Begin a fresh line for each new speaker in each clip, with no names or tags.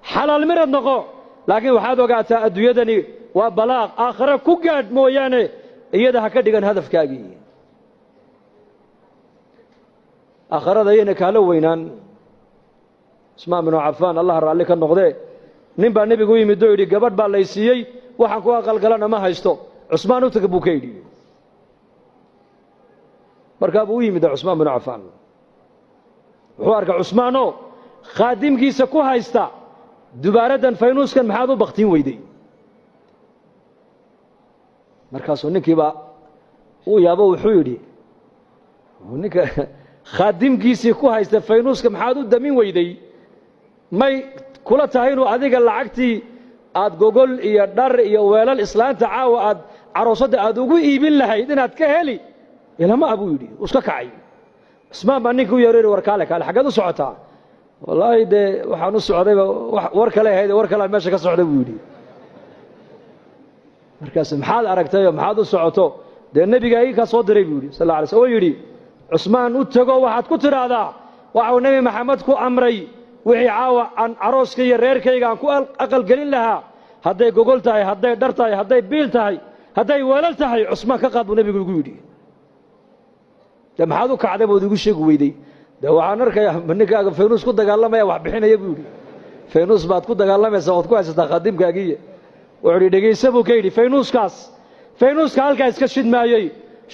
Xalaal mirad noqo, laakiin waxaad ogaataa adduunyadani waa balaaq. Aakhare ku gaadh mooyaane, iyada ha ka dhigan hadafkaagii. Aakharada ayayna kaala weynaan. Cusmaan binu Cafaan, Allah raalli ka noqdee, nin baa nebigu u yimid oo yidhi: "Gabadh baa lay siiyey, waxaan ku aqalgalana ma haysto. Cusmaan u taga," buu ka yidhi. Markaa buu u yimid Cusmaan binu Cafaan. Wuxuu arkay Cusmaanoo khaadimkiisa ku haysta dubaaraddan: "Faynuuskan maxaad u baktiin weyday?" Markaasuu ninkiibaa uu yaabo. Wuxuu yidhi: "Ninka khaadimkiisii ku haysta faynuuska maxaad u damin weyday, may kula tahay inuu adiga lacagtii aad gogol iyo dhar iyo weelal islaanta caawa aad caroosadda aad ugu iibin lahayd inaad ka heli ilama ah?" buu yidhi. Uu iska kacay. Cusmaan baa ninka u yeero yidhi: "War kaale, kaale, xaggeed u socotaa?" "Wallaahi dee waxaan u socdayba war kale ahayd, war kalean meesha ka socday," buu yidhi. Markaas "Maxaad aragtayoo maxaad u socoto?" "Dee nebigaa ii kaa soo diray," buu yidhi, sal alla alay sl, oo yidhi: 'Cusmaan u tego, waxaad ku tidhaahdaa waxau Nebi Maxamed ku amray wixii caawa aan carooska iyo reerkayga aan ku aqalgelin lahaa, hadday gogol tahay, hadday dhar tahay, hadday biil tahay, hadday weelal tahay, Cusmaan ka qaad buu nebigu igu yidhi.' Dee maxaad u kacday bood igu sheegi weyday?" "Dee waxaan arkayaa ninkaaga faynuus ku dagaalamaya, wax bixinaya," buu yidhi. "Faynuus baad ku dagaalamaysaa ood ku haysataa khaadimkaagiiya." Wuxuu yidhi: "Dhegayse," buu ka yidhi, "faynuuskaas, faynuuska halkaa iska shidmaayey,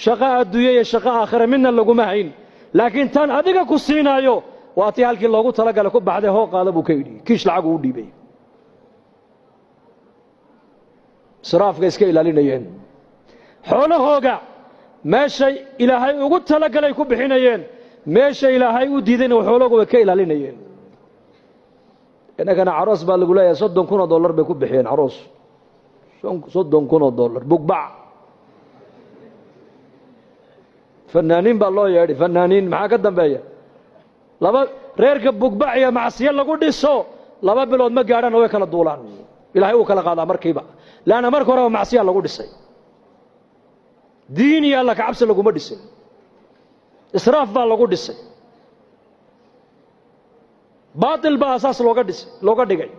shaqo adduunye iyo shaqo aakhira midna laguma hayn, laakiin tan adiga ku siinaayo waa tii halkii loogu talagalay ku baxday. Hoo, qaada," buu ka yidhi. Kiish lacag uu dhiibay. Israafka iska ilaalinayeen, xoolahooga meeshay Ilaahay ugu talagalay ku bixinayeen, meesha Ilaahay u diidayna xoolahooga way ka ilaalinayeen. Innagana caroos baa lagu leeyahay, $30,000 bay ku bixiyeen caroos, $30,000, bugbac. Fanaaniin baa loo yeedhay, fanaaniin. Maxaa ka dambeeya? Laba reerka bugbac iyo macsiyo lagu dhiso 2 bilood ma gaadhana, way kala duulaan. Ilaahay uu kala qaadaa markiiba, leanna marka horeba macsiyaa lagu dhisay, diin iyo alla kacabsi laguma dhisin, israaf baa lagu dhisay, baatil baa asaas looga dhisay, looga dhigay.